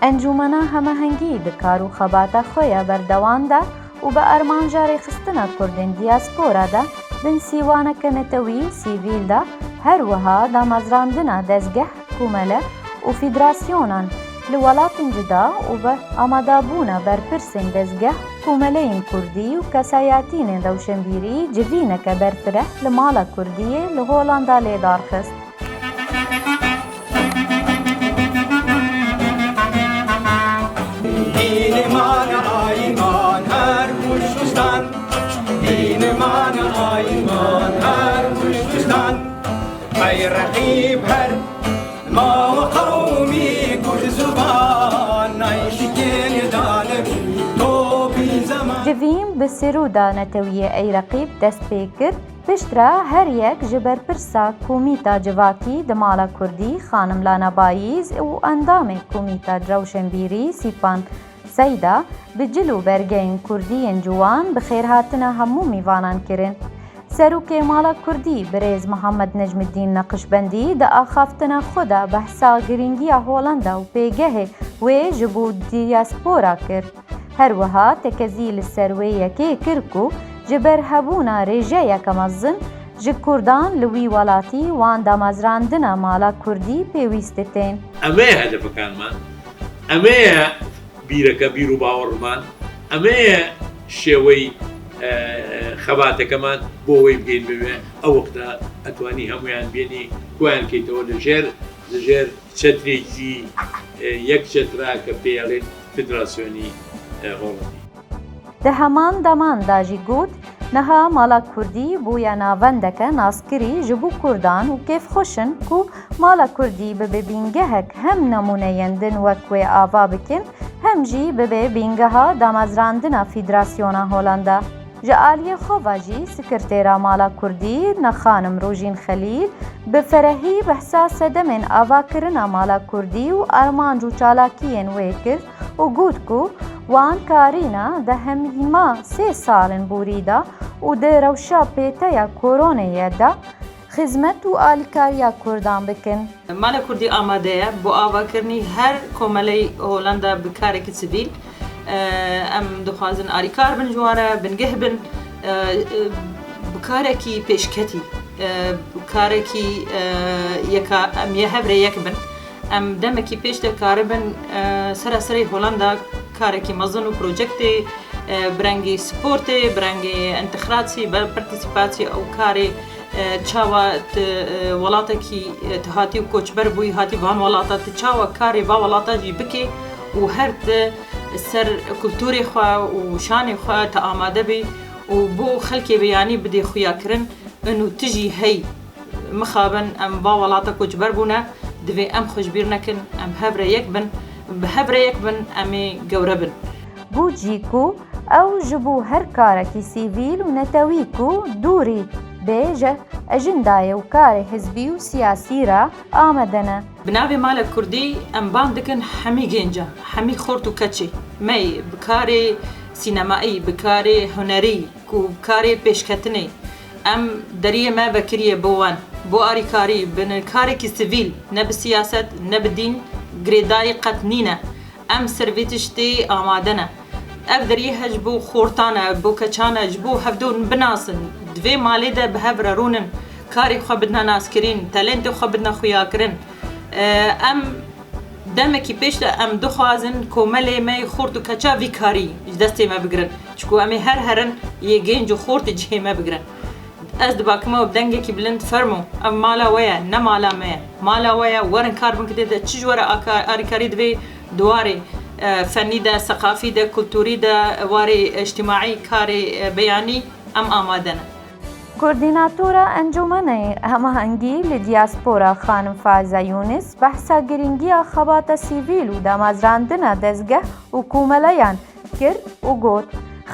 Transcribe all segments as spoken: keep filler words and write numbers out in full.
Encûmena Hemahengî di kar û xebata xwe ya berdewam de û bi armanca rêxistina Kurdên diyaspora de bin sîwaneke netewî û sîvîl de, her wiha damezrandina dezgeh, komele û federasyonan li welatên cuda û bi amadebûna berpirsên dezgeh, komeleyên kurdî û kesayetînên rewşenbîrî civîneke berfireh li mala kurdiyê li Holanda lê darxist. Dînê man, ayîn man, her wiştiştan. Dînê man, ayîn man, her wiştiştan. Ey reqîb her mawe qewmî kurd ziwan, ey şikên dalemî topî zeman. Civîn bi sirûda netewiyê Ey Reqîb dest pê kir. Piştre her yek ji berpirsa Komîta Civakî di Mala Kurdî, xanim Lana Bayîz û endamê Komîta Rewşenbîrî Sîpan Seyda bi cil û bergeyên kurdî yên ciwan bi xêrhatina hemû mîvanan kirin. Serokê Mala Kurdî birêz Mihemed Necmiddîn Neqişbendî di axaftina xwe de behsa girîngiya Holanda û pêgehê wê ji bo diyaspora kir. Her wiha tekezî li ser wê yekê kir ku ji ber hebûna rêjeyeke mezin ji kurdan li wî welatî wan damezrandina mala kurdî pêwîst ditên. Em ê hedefekan man, em ê bîreke bîr û bawer man, em ê şêwey, e, xebatekeman bo wê bigên bi wê. Ew wexta etwanî hemûyan bênî ku yan kêtewe li jêr, li jêr çetrekî, e, yek çetrake pêyalên Federasyonî, e, Holandî. Di heman deman de jî got, niha mala kurdî bûye navendeke naskirî ji bo kurdan û kêfxweş in ku mala kurdî bibe bîngehek hem nemûneyên din wek wê ava bikin, hem jî bibe bîngeha damezrandina Federasyona Holanda. Ji aliyê xwe ve jî Sekretera Mala Kurdî, ne xanim Rojîn Xelîl, bi ferehî behsa sedemên avakirina Mala Kurdî û armanc û çalakiyên wê kir û got ku wan karîna di hemîma sê salên borî de û di rewşa pêteya koroneyê de xizmet û alîkariya kurdan bikin. Mala Kurdî amade ye bo avakirinî her komeley Holanda bi karekî sivîl. Em dixwazin alîkar bin ji wan re, bingeh bin, bi karekî pêşketî, bi karekî yeka, em yê hev re yek bin. Em demekî pêş de karibin, e, seraserê Holanda karekî mezin û projektê, e, bi rengî sportê, bi rengî întexrasî, bi partîsîpasî ew karê, e, çawa tu, e, welatekî, e, tu hatî û koçber bûyî, hatî van welata, tu çawa karê va welata jî bikê û her tu ser kulturê xwe û şanê xwe tu amade bî û bo xelkê biyanî bidê xuyakirin. Û tu jî hey, mixabin em va welata koçber bûne, divê em xwe ji bîr nekin, em hev re yek bin, bi hev re yek bin, em ê gewre bin. Got jî ku ew ji bo her karekî sivîl û netewî ku dûrî bê ji ejendayê û karê hizbî û siyasî re amade ne. Bi navê Mala Kurdî em bang dikin hemî gêncan, hemî xort û keçê me yê bi karê sînemayî, bi karê hunerî, ku bi karê pêşketinê em deriyê me vekiriye bo wan, bo arîkarî, bi karekî sivîl, ne bi siyaset, ne bi dîn, girêdayî qet nîne. Em ser vê tiştê amade ne. Ev deriyê he ji bo xortan e, bo keçan e, ji bo hevdû binasin. Di vê malê de bi hev re rûnin, karê xwe bidine naskirîn, talentê xwe bidine xuyakirin. Em Demekî pêş de em dixwazin komelê me yê xort û keça vî karî ji destê me bigirin. Çku em ê her herin yê gênc û xort ê cihê me bigirin. Ez dibakime û bi dengekî bilind, fermo, ev mala we ye, ne mala me ye. Mala we ye, werin kar bin ki tê de çi ji we re aka-, arîkarî divê di warê, e, fennî de, seqafî de, kulturî de, warê îctimaî karê, e, beyanî em amade ne. Koordînatora Encûmenê Hemahengî li Diyaspora xanim Faiza Yûnis behsa girîngiya xebata sivîl û damezrandina dezgeh û komeleyan kir û got,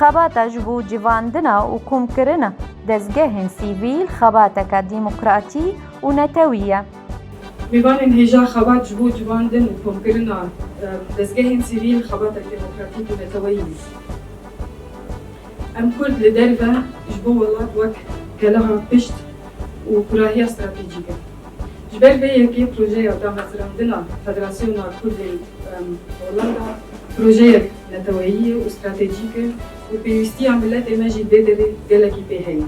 xebata ji bo civandina û komkirina dezgehên sivîl xebateke demokratî û netewî ye. Mêvanên hêja, xebat ji bo civandin û komkirina, e, dezgehên sivîl xebatek demokratîk û neteweyî ye. Em Kurd li derve ji bo welat wek keleha pişt û kurahiya stratejîk in. Ji ber vê yekê projeya damezrandina Federasyona Kurdên, em, Hollanda projeyek neteweyî ye û stratejîk e û pêwîstiya miletê me jî vê derê gelekî pê heye.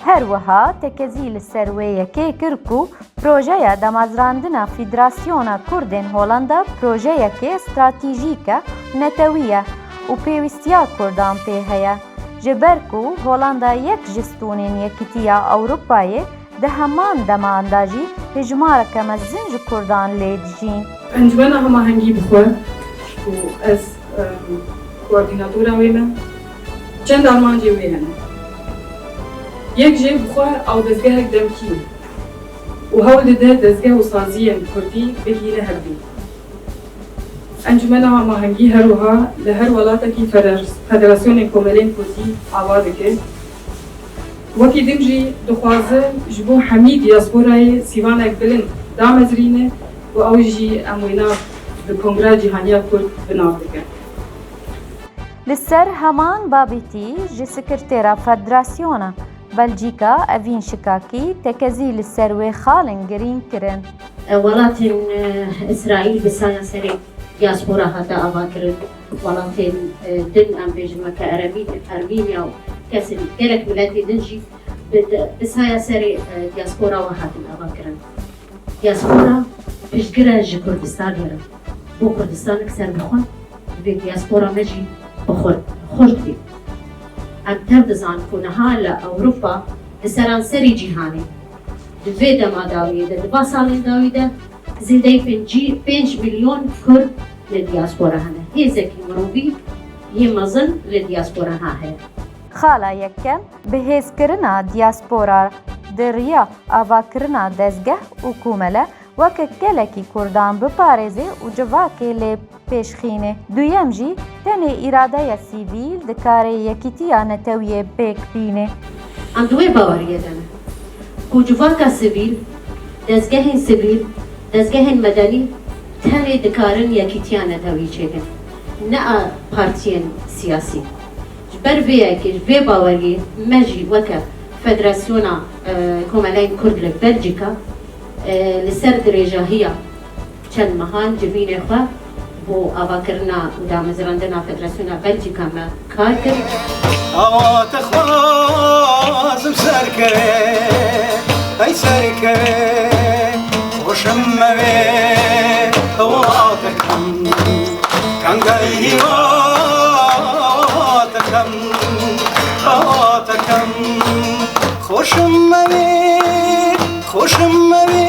Her wiha tekezî li ser wê yekê kir ku projeya damezrandina Federasyona Kurdên Hollanda projeyekê stratejîk e, netewî ye û pêwîstiya Kurdan pê heye. Ji ber ku Hollanda yek ji stûnên Yekîtiya Ewropayê, di heman deman de jî hejmareke mezin ji Kurdan lê dijîn. Encûmena Hemahengî bi xwe ku ez, em, koordînatora wê me, çend armancên wê hene. Yek jê bi xwe ew dezgehek demkî ye û hewl dide dezgeh û saziyên kurdî bigihîne hevdû. Encûmena Hemahengî her wiha li her welatekî feder-, Federasyonên Komelên Kurdî ava dike. Wekî din jî dixwaze ji bo hemî diyasporayê sîvanek bilind damezrîne û ew jî em wêna bi Kongra Cîhaniya Kurd bi nav dike. Li ser heman babetî ji Sekretera Federasyona Belcîka Evîn Şikakî tekezî li ser wê xalên girîng kirin. Welatên Îsraîl bi saya serê diyaspora hate avakirin. Welatên din, em bêjin weke Eremî-, Ermînya û kesên gelek miletê din jî bi, bi saya serê diyaspora we hatin avakirin. Diyaspora piştgir e ji Kurdistanê re. Bo Kurdistanek serbixwe, divê diyaspora me jî bi xurt, xurt bê. Em tev dizanin ku niha li Ewropa, li seranserî cîhanê, di vê dema dawiyê de, di va salên dawî de, zêdeyî pêncî pênc milyon Kurd li diyaspora hene. Hêzekî mirovî yê mezin li diyaspora ha heye. Xala yekem, bihêzkirina diyaspora di riya avakirina dezgeh û komele weke gelekî Kurdan biparêze û civakê lê pêşxîne. Duyem jî, tenê îradeya sivîl dikare yekîtiya netewiyê pêk bîne. Em di wê baweriyê de ne ku civaka sivîl, dezgehên sivîl, dezgehên medenî tenê dikarin yekîtiya netewî çêkin, ne a partiyên siyasî. Ji ber vê yekê, ji vê baweriyê me jî weke Federasyona, e, Komeleyên Kurd li Belcîka, e, li ser dirêjahiya çend mehan civînê xwe bo avakirina û damezrandina Federasyona Belcîka me kar kir. Awa te xwazim serkeve, ey serkeve, xoşim mevê, awa te kim, kangayî awa te kim, awa te kim, xoşim mevê, xoşim mevê,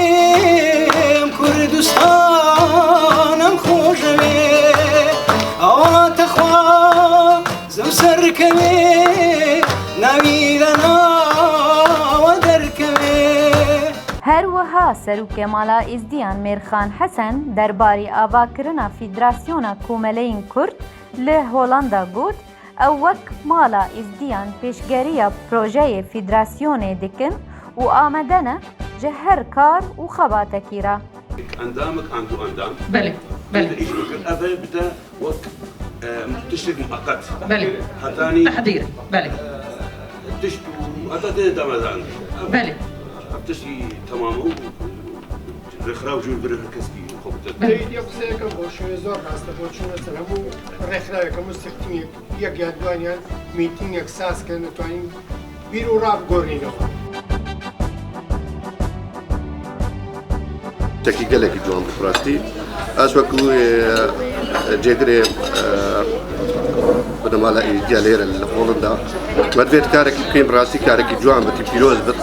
em Kurdistan em xwe jevê, awa te xwazim serkevê, navî de nawa derkevê. Her wiha Serokê Mala Êzdiyan Mêrxan Hesen derbarî avakirina Federasyona Komeleyên Kurd li Holanda got, Ew wek Mala Êzdiyan pêşgeriya projeyê federasyonê dikin û amade ne ji her kar û xebatekî re. Endamik an du endam. Belê, belê. Îş bikin. Ev ê bide wek, e, tiştek muqeqet. Belê. Hetanî. Tehdîr, belê. E, tişt û heta tê demedan. Belê. Ev tiştî temam û rêxiraw jûr birin her kes kî xwe bide. Belê. Teydiye qiseyeke boş, zor rast e, bo çûna ser hemû rêxirawek, hemû sirtînê. Yek ya duaniyan mîtîngek saz kirin, ditonin bîr û rav gorînê xwe. Tekî gelekî ciwan bû rastî. Ez wekî, e, cêgirê, e, Binemala Êzdiya lêre li Hollanda. Me divêt karekî bikeyîn, bi rastî karekî ciwan bit, pîroz bit.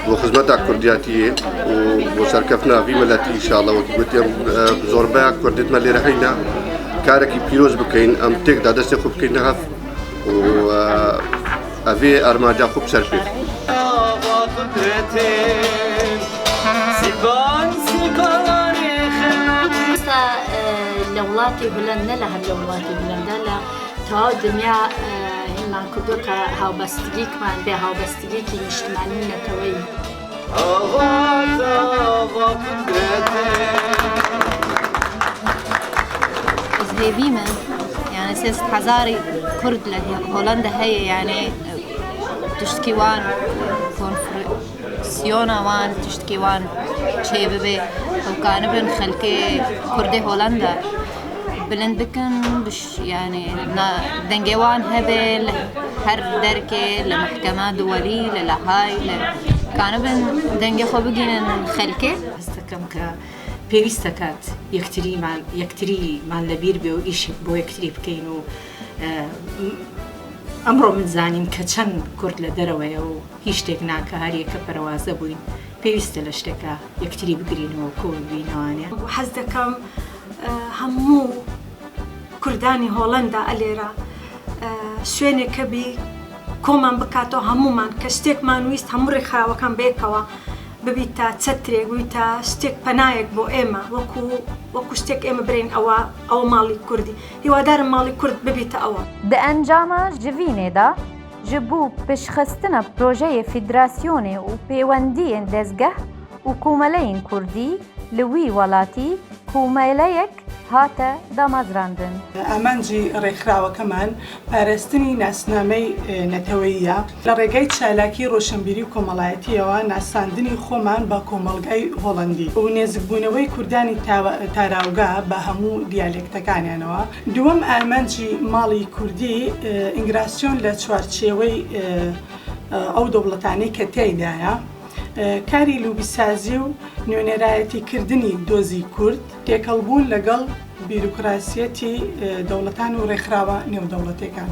Bo xizmeta kurdiyatiyê û bo serkeftina vî miletî înşallah wekî gotiyem, e, zorbeya kurdêt me lêre heyne. Karekî pîroz bikeyin, em têk da destê xwe bikeyin hev û, e, evê armanca xwe bi ser pêxin. Esta, e, li welatê bilind, ne li her li welatê bilind e, li tewa dinya, e, hîn me kurdok e hawbestigîk me, bê hawbestigîkî niştimanî neteweyî. Ez hêvî me, yani sê sed hezarî Kurd li Holanda heye, yani tiştkî wan, konfederasyona wan, tiştkî wan Çê bibe, ew kanibin xelkê Kurdê Holanda bilind bikin, yani dengê wan hebe li her derkê, li mehkema duwelî, li Lehay, li kanibin dengê xwe bigînin xelkê. Hesteke ke pêwîst diket yektirîman, yektirîman li bîr bê û îşek bo yektirî bikeyn û, e, m-, emro min zanîn ke çend Kurd li dereweye û hîç têk nake, her yeke perwaze bûyn. Pêwîst e li şteke yektirî bigirîn û ku bibîne wan e. Hez dekem, e, hemû Kurdanî Holanda elêra, e, şwêneke bî koman bikato hemûman, ke ştêkman wîst hemû rêkxirawekan bêkewa. Bibîta çetrêk, bibîta ştêk penayek bo ême, wekû, wekû ştêk ême birên ewa, ew malî Kurdî. Hîwadar im malî Kurd bibîta ewa. Di encama civînê de ji bo piştxistina projeyê federasyonê û pêwendiyên dezgeh û komeleyên Kurdî li wî welatî komeleyek hate damezrandin. ئامانجی ڕێکخراوەکەمان پاراستنی ناسنامەی، ئێ، نەتەوەییە. لە ڕێگای چالاکی ڕۆشنبیری و کۆمەڵایەتیەوە ناساندنی خۆمان بە کۆمەڵگای هۆڵەندی و نێزیکبوونەوەی کوردانی تاوە-، تاراوگە بە هەموو دیالێکتەکانیانەوە. دووەم ئامانجی ماڵی کوردی، ئێ، ئینگراسیۆن لە چوارچێوەی، ئێ، ئێ، ئەو دەوڵەتانەی کە تیایدایە. ئێ، کاری لوبیسازی و نوێنەرایەتیکردنی دۆزی کورد، تێکەڵبوون لەگەڵ بیروکراسیەتی، ئێ، دەوڵەتان و ڕێکخراوە نێودەوڵەتیەکان.